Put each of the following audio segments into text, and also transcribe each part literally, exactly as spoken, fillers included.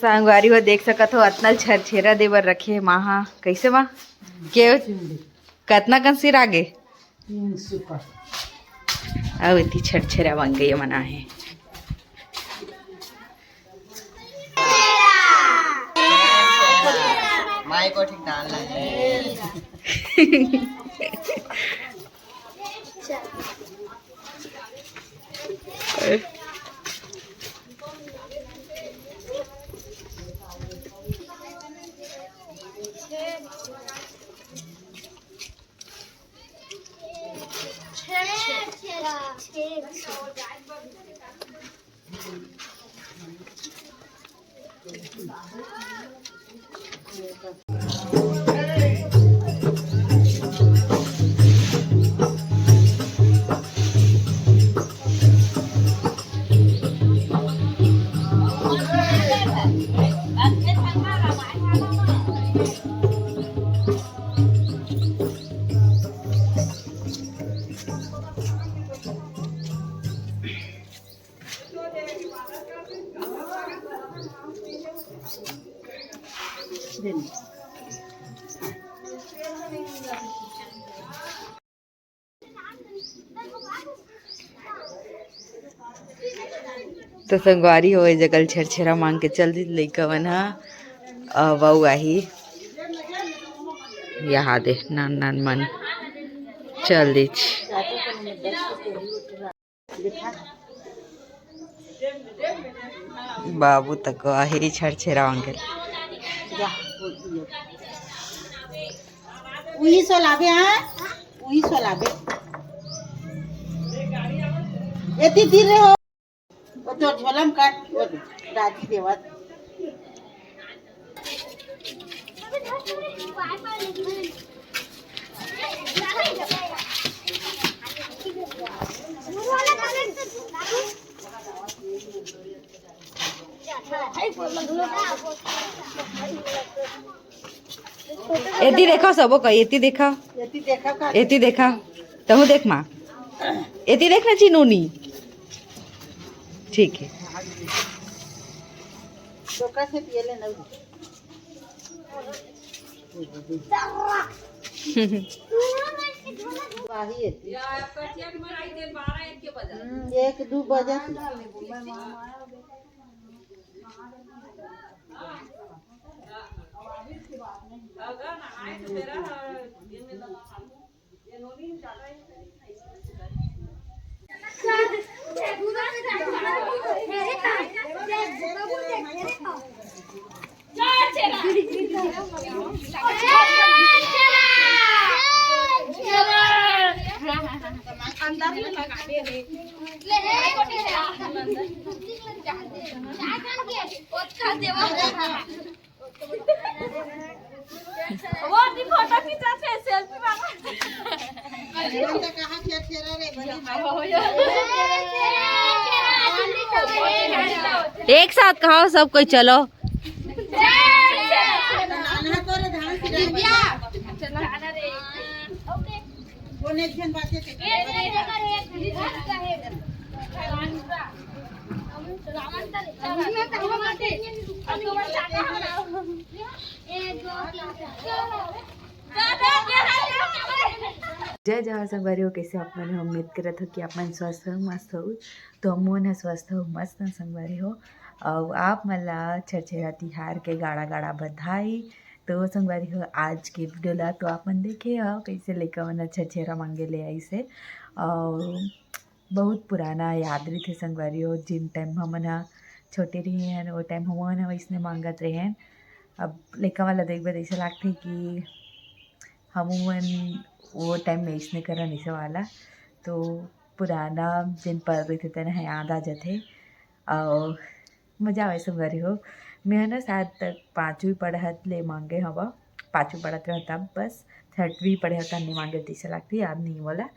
संगवारी हो, देख सकत हो, अतना छरछेरा देबर रखे हे माँ हा। कैसे माँ? के कतना कन सिरा गे? तीन सौ का। अउ एती छरछेरा बन गई मना है। माई को ठीक डालना है। तो संगवारी हो, ए जगह छरछेरा मांग के चल दी लइका मन ह। अब अउ आही, यहाँ दे नान नान मन चल दीच। बाबू तक आहिरी छरछेरा अंकल। उही सो लाबे, हाँ? उही सो लाबे। एती तीर रे हो। वो तो झोलम काट, वो राजी देवत। एती देखा सबो का, एती देखा, एती देखा का? एती देखा, तहु देख माँ, एती देख ना चिनूनी। ठीक है। डोका से पिए ले ना। वाही है। हम्म, एक दू बजे। वो अपनी फोटो खींचा थे, सेल्फी मांगा। एक साथ कहो सब कोई, चलो। जय जोहार संगवारी हो, कैसे आप मन हो? उम्मीद करत हो कि आप मन स्वस्थ हो, मस्त हो। तो हमन ह स्वस्थ हो, मस्त हो संगवारी हो। अउ आप मन ला छरछेरा तिहार के गाड़ा गाड़ा बधाई। तो संगवारी हो, आज के वीडियो ला तो आप मन देखे हो, कैसे लइका मन ह छरछेरा मांगे ले आइस हे। अउ बहुत पुराना याद रहिथे संगवारी हो, जिन टाइम हमन ह छोटे रहे हन, वो टाइम हमन ह वैसने मांगत रहे हन। अब लइका मन ला देखबे त अइसे लागथे कि हमू मन वो टाइम में अइसने करन, अइसे वाला। तो पुराना जेन पल रहिथे, तेन ह याद आ जाथे। अउ मजा आवे संगवारी हो। मैं ह ना शायद तक पाँचवीं पढ़त ले मांगे हवा, पाँचवीं पढ़त रहे तब बस, छठवीं पढ़े हव तब नइ मांगे, तइसे लागथे, याद नहीं मोला।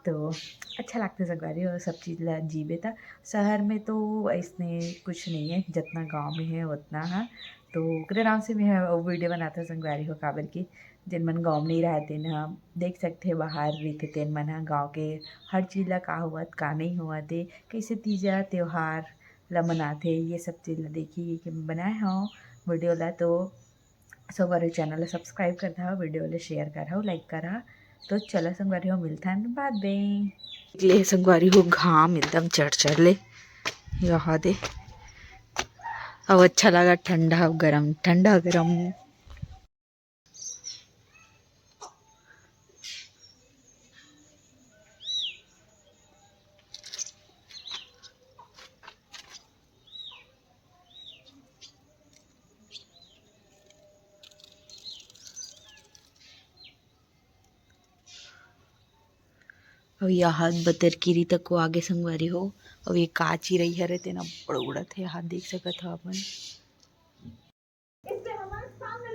तो अच्छा लागथे संगवारी हो, सब चीज ला जीबे त। शहर में तो अइसने कुछ नहीं है, जतना गांव में है उतना है। तो ओकरे नाम से मैं ह वीडियो बनात हव संगवारी हो, काबर कि जेन मन गांव में नहीं रहत, तेन ह देख सकथे, बाहर रहिथे, तेन मन ह गांव के हर चीज ला का होवत, का नहीं होवत हे, कैसे तीजा त्योहार ला मनाथे, ये सब चीज ला देखिए कि मैं बनाए हव वीडियो ला। तो संगवारी हो, चैनल ला सब्सक्राइब कर दहा, वीडियो ला शेयर कर हव, लाइक कर हा। तो चलो संगवारी हो, मिलथन बाद में। ले संगवारी हो, घाम एकदम चढ़ चढ़ ले यहाँ दे। अब अच्छा लगा, ठंडा गरम, ठंडा गरम। अउ यहाँ बतरकिरी तक को आगे संगवारी हो। अउ ये का चिरई हरे, तेन अब्बड़ उड़त हे, यहाँ देख सकत हो अपन।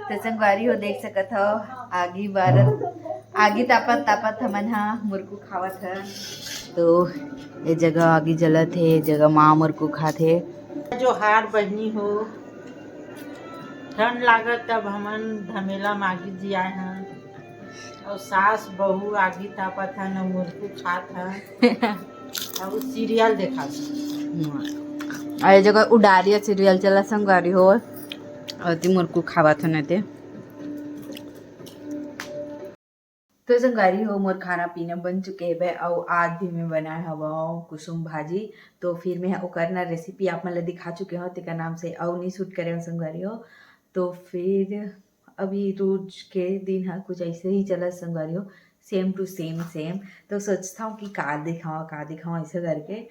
तो संगवारी हो, देख सकत हो, आगी बारत, आगी तापत तापत हमन हा मुरकू खावत ह। तो ये जगह आगी जलत हे, ये जगह माँ मुरकू खात हे। जोहार बहिनी हो, ठंड लागत तब हमन धमेला मागी जी आए हन, अउ सास बहू आगी तापत हन, अउ मुरकू खात हन, अउ सीरियल देखत हन। अउ ये जगह उडारिया सीरियल चला संगवारी हो, अउ ती मुरकू खावत हन ते। तो संगवारी हो, मोर खाना पीना बन चुके हे अउ आज भी मैं बनाए हवं कुसुम भाजी। तो फिर मैं ओकर ना रेसिपी आप मन ला दिखा चुके हव, तेकर नाम से अउ नहीं शूट करे हव संगवारी हो। तो फिर अभी रोज के दिन हा कुछ ऐसे ही चलत संगवारी हो, same to same same। तो सोचता हूँ कि का दिखाऊँ, का दिखाऊँ ऐसे करके।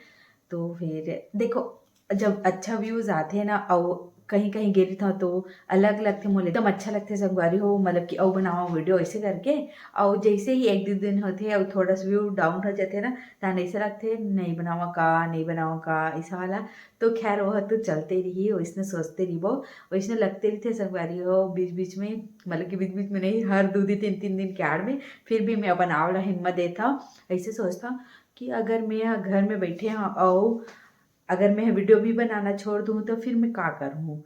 तो फिर देखो, जब अच्छा व्यूज आथे ना, अउ कहीं कहीं गे रहिथव तो अलग लगथे, मोला एकदम अच्छा लगथे संगवारी हो, मतलब कि अउ बनावा वीडियो ऐसे करके। अउ जैसे ही एक दो दिन होथे अउ थोड़ा सा व्यू डाउन हो जाथे ना, तहन ऐसे लगथे नहीं बनावा का, नहीं बनावा का, ऐसा वाला। तो खैर, वो तो चलते रही, वैसने सोचते रहिबो, वैसने लगते रहिथे संगवारी हो बीच बीच में, मतलब कि बीच बीच में नहीं, हर दो दिन, तीन तीन दिन के आड़ में। फिर भी मैं अपन आवला हिम्मत देथव, ऐसे सोचथव कि अगर मैं ह घर में बैठे हव अउ अगर मैं वीडियो भी बनाना छोड़ दूँ तो फिर मैं का करूँ?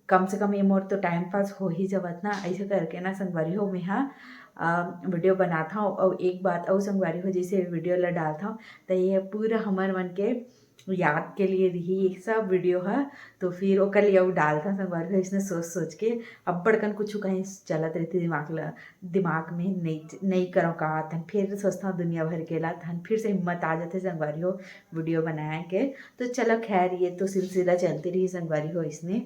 कम से कम ये मोर तो टाइम पास हो ही जवत ना, ऐसे करके ना संगवारी हो, मैं हा वीडियो बनात हव। अउ एक बात अउ संगवारी हो, जैसे वीडियो ला डालत हव तो ये पूरा हमर मन के याद के लिए रही ये सब वीडियो हा। तो फिर ओकर लिए अउ डालत हव संगवारी हो, इसने सोच सोच के अब्बड़ कन कुछ कहीं चलत रहती दिमाग ला, दिमाग में नहीं, नहीं करो का, तहन फिर सोचता हूँ दुनिया भर के ला, तहन फिर से हिम्मत आ जाते संगवारी हो वीडियो बनाए के। तो चलो खैर, ये तो सिलसिला चलते रही संगवारी हो, इसने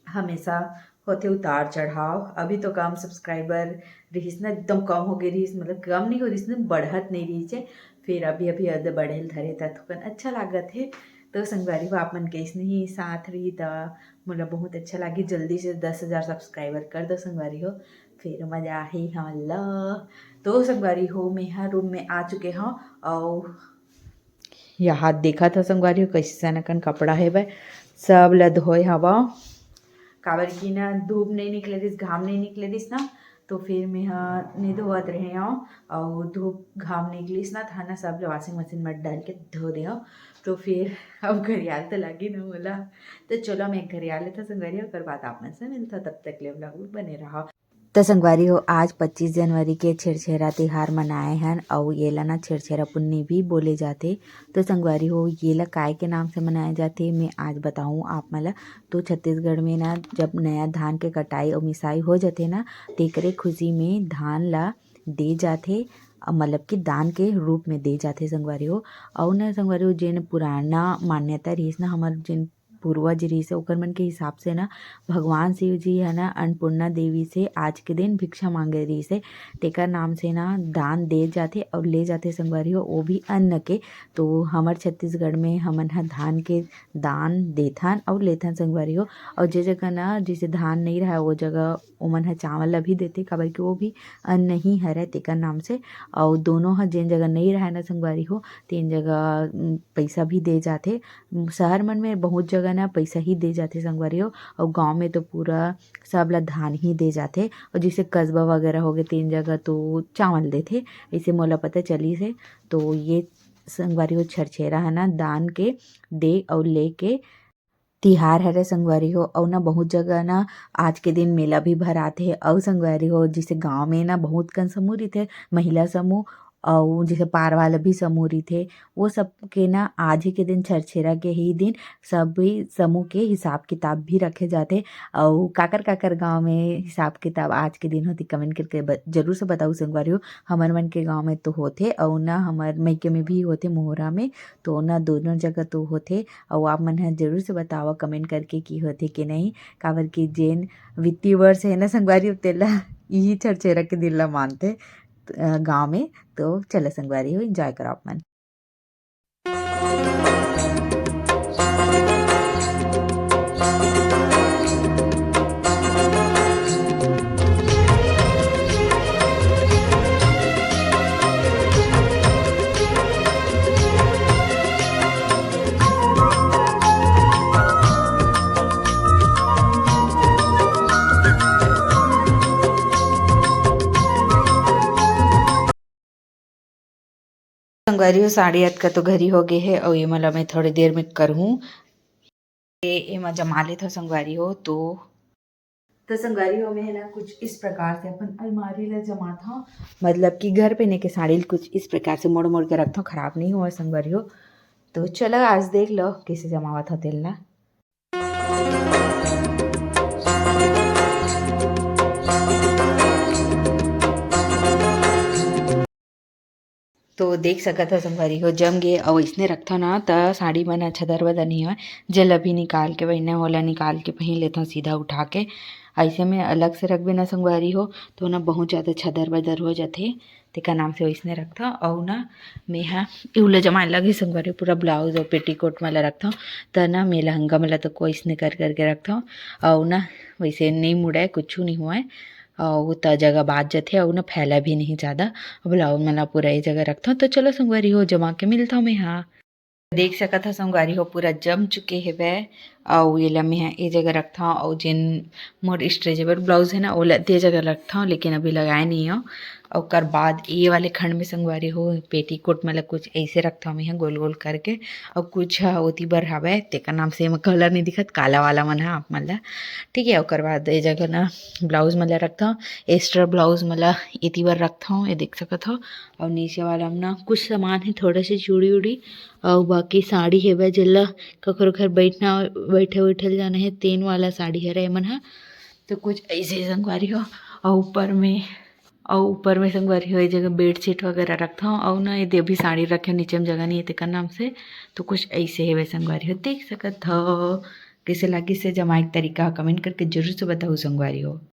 हमेशा होथे उतार चढ़ाव। अभी तो कम सब्सक्राइबर रहिस ना, एकदम कम हो गए रहिस, मतलब कम नहीं हो रहिस ना, बढ़त नहीं रहिस हे। फिर अभी अभी अद बढ़े ल धरे त थोकन अच्छा लागत हे। तो संगवारी हो, आप मन के इसने ही साथ रही त मोला बहुत अच्छा लागी। जल्दी से दस हजार सब्सक्राइबर कर दो संगवारी हो, फिर मजा आही हमन ला। तो संगवारी हो, मैं हा रूम में आ चुके हव अउ यहाँ देखत हव संगवारी हो, कइसन अकन कपड़ा हेवय, सब ल धोए हवव, काबर कि ना धूप नइ निकले रिहिस, घाम नइ निकले रिहिस ना, तो फिर मेंहा नइ धोवत रहे हव, अउ धूप घाम निकलिस ना, त ना सब ल washing machine म डाल के धो दे हव। तो फिर अब घरियाल तो लागी ना मोला, तो चलो मैं घरियाल लेथव संगवारी हो, ओकर बाद आप मन से मिलथव, तब तक ले vlog में बने रहव। त संगवारी हो, आज पच्चीस जनवरी के छेरछेरा तिहार मनाए हन, अउ येला ना छेरछेरा पुन्नी भी बोले जाथे। तो संगवारी हो, येला काय के नाम से मनाए जाथे, मैं आज बताऊं आप मन ला। तो छत्तीसगढ़ में ना, जब नया धान के कटाई अउ मिसाई हो जाथे ना, तेकरे खुशी में धान ला दे जाथे, अ, मतलब कि दान के रूप में दे जाथे संगवारी हो। अउ ना संगवारी हो, जेन पुराना मान्यता रहिस ना, हमर जेन पूर्वज रिहिस हे, ओकर मन के हिसाब से ना भगवान शिव जी ह ना अन्नपूर्णा देवी से आज के दिन भिक्षा मांगे रिहिस हे, तेकर नाम से ना दान दे जाथे अउ ले जाथे संगवारी हो, वो भी अन्न के। तो हमर छत्तीसगढ़ में हमन ह धान के दान देथन अउ लेथन संगवारी हो। अउ जे जगह ना जैसे धान नइ रहय, वो जगह ओमन ह चावल ला भी देथे, काबर कि वो भी अन्न ही हरय तेकर नाम से। अउ दोनों ह जेन जगह नइ रहय ना संगवारी हो, तेन जगह, उम, पइसा भी दे जाथे। शहर मन में बहुत जगह ना पइसा ही दे जाथे संगवारी हो, अउ गाँव में तो पूरा सब ला धान ही दे जाथे, अउ जैसे कस्बा वगैरह हो गए, तेन जगह तो चावल देथे, ऐसे मोला पता चलिस हे। तो ये संगवारी हो, छेरछेरा है ना, दान के दे अउ ले के तिहार हरे संगवारी हो। अउ ना बहुत जगह ना आज के दिन मेला भी भराथे। अउ संगवारी हो, जैसे गाँव में ना बहुत कन समूह रहिथे, महिला समूह, अउ जैसे पार वाला भी समूह रहिथे, वो सब के ना आज ही के दिन छेरछेरा के ही दिन सभी समूह के हिसाब किताब भी रखे जाथे। अउ काकर काकर गांव में हिसाब किताब आज के दिन होथे, कमेंट करके ब-, जरूर से बताऊ संगवारी हो। हमर मन के गांव में तो होथे, अउ ना हमर मइके में भी होथे, मोहरा में तो ना दोनों जगह तो होथे। अउ आप मन ह जरूर से बतावा कमेंट करके कि होथे कि नहीं, काबर कि जेन वित्तीय वर्ष है ना संगवारी हो, तेला इही छेरछेरा के दिन ला मानथे, अ, गांव में। तो चलो संगवारी हो, एंजॉय करो आप मन। संगवारी हो, साढ़े अतका तो घरी हो गे हे, अउ एमा ला मैं थोड़ी देर में करहूँ। ए-, एमा जमा लेथव संगवारी हो। तो, तो संगवारी हो, मैं ना कुछ इस प्रकार से अपन अलमारी ला जमाथव, मतलब कि घर पहने के साड़ी ल कुछ इस प्रकार से मोड़ मोड़ के रखथव, खराब नहीं होवय संगवारी हो। तो चलो आज देख लो कैसे जमावत हो तेल ला। तो देख सकत हो संगवारी हो, जम गे। अउ अइसने रखथव ना, त साड़ी मन ह छदर बदर नहीं होय। जेला भी निकाल के पहिने, ओला निकाल के पहिन लेथव सीधा उठा के। अइसे में अलग से रखबे ना संगवारी हो, तो ना बहुत ज़्यादा छदर बदर हो जाथे। तेकर नाम से वइसने रखथव। अउ ना, मेहा एहू ला जमाए लगे संगवारी, पूरा ब्लाउज अउ पेटीकोट मन ला रखथव। त ना, मैं लहंगा मन ला तो कोई अइसने कर करके रखथव। अउ ना, वइसे नइ मुड़य, कुछु नइ होवय। अउ त जगह बाच जथे, अउ ना फैला भी नहीं ज़्यादा। ब्लाउज मन ला पूरा ए जगह रखथव। तो चलो संगवारी हो, जमा के मिलथव मेहा। देख सकत ह संगवारी हो, पूरा जम चुके हेवय। अउ एला मेहा ए जगह रखथव, अउ जेन मोर स्ट्रेचेबल ब्लाउज हे ना, ओला ते जगह रखथव, लेकिन अभी लगाए नहीं हो। अउ ओकर बाद ए वाले खंड में संगवारी हो, पेटीकोट मन ला कुछ ऐसे रखथव मेहा गोल गोल करके, अउ कुछ ह ओती बर हवय, तेकर नाम से एमा कलर नहीं दिखत, काला वाला मन ह आप मन ला, ठीक है। ओकर बाद ए जगह ना ब्लाउज मन ला रखथव, एक्स्ट्रा ब्लाउज मन ला एती बर रखथव, ये देख सकत हो। अउ नीचे वाला में ना कुछ सामान हे, थोड़ा से चूड़ी उड़ी, अउ बाकी साड़ी हेवय, जेला कखरो घर बैठना, बैठे उठे ल जाना हे, तेन वाला साड़ी हरे एमन ह। तो कुछ ऐसे संगवारी हो, अउ ऊपर में, अउ ऊपर में संगवारी हो, ये जगह बेडशीट वगैरह रखथव, अउ ना ये दे अभी साड़ी रखे नीचे में जगह नहीं है तेकर नाम से। तो कुछ ऐसे हेवय संगवारी हो, देख सकत हो। कैसे लागिस हे जमाए के तरीका, कमेंट करके जरूर से बताओ संगवारी हो।